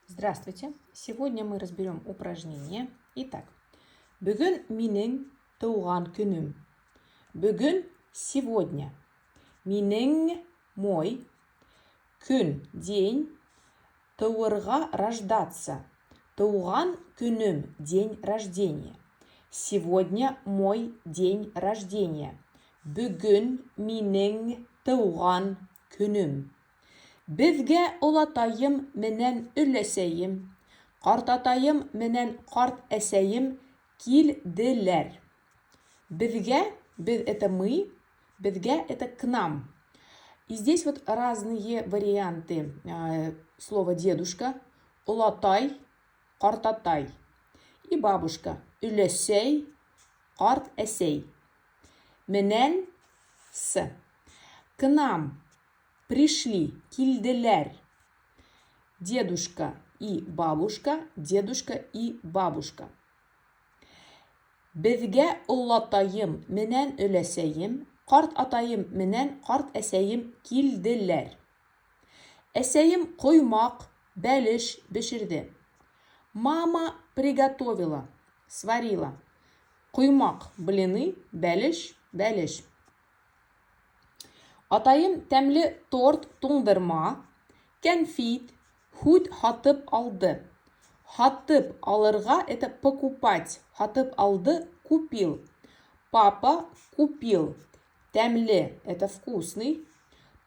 Здравствуйте! Сегодня мы разберем упражнение. Итак, бөгөн минең тыуған көнөм. Бөгөн – сегодня. Минең – мой. Көн – день. Тыуырға – рождаться. Тыуған көнөм – день рождения. Сегодня мой день рождения. Бөгөн минең тыуған көнөм. Беҙгә олатайым менән өләсәйем, ҡартатайым менән ҡарт әсәйем килделәр. Беҙгә, беҙ – это мы, беҙгә – это к нам. И здесь вот разные варианты слова дедушка, олатай, ҡартатай. И бабушка, өләсәй, ҡарт әсәй. Менән – с. К нам пришли, килделәр. Дедушка и бабушка, дедушка и бабушка. Беҙгә олатайым менән өләсәйем, ҡарт атайым менән ҡарт әсәйем килделәр. Әсәйем ҡоймаҡ, бәлеш бешерҙе. Мама приготовила, сварила. Ҡоймаҡ – блины, бәлеш – бәлеш. Атайым тәмле торт, туңдырма, кәнфит, һут һатып алды. Һатып алырға – это покупать. Һатып алды – купил. Папа купил. Тәмле – это вкусный.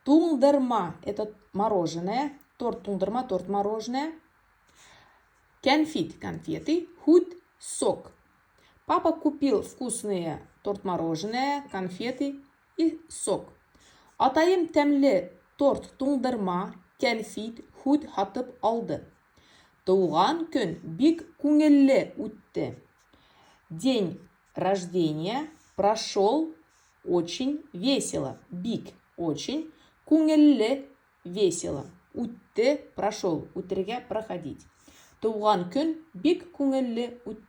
Туңдырма – это мороженое. Торт туңдырма, торт мороженое. Кәнфит – конфеты. Һут – сок. Папа купил вкусные торт мороженое, конфеты и сок. Атайым тәмле торт, туңдырма, кәнфит, һут һатып алды. Тыуған көн бик күңелле үтте. День рождения прошел очень весело. Бик – очень, күңелле – весело. Үтте – прошел, үтергә – проходить. Тыуған көн бик күңелле үтте.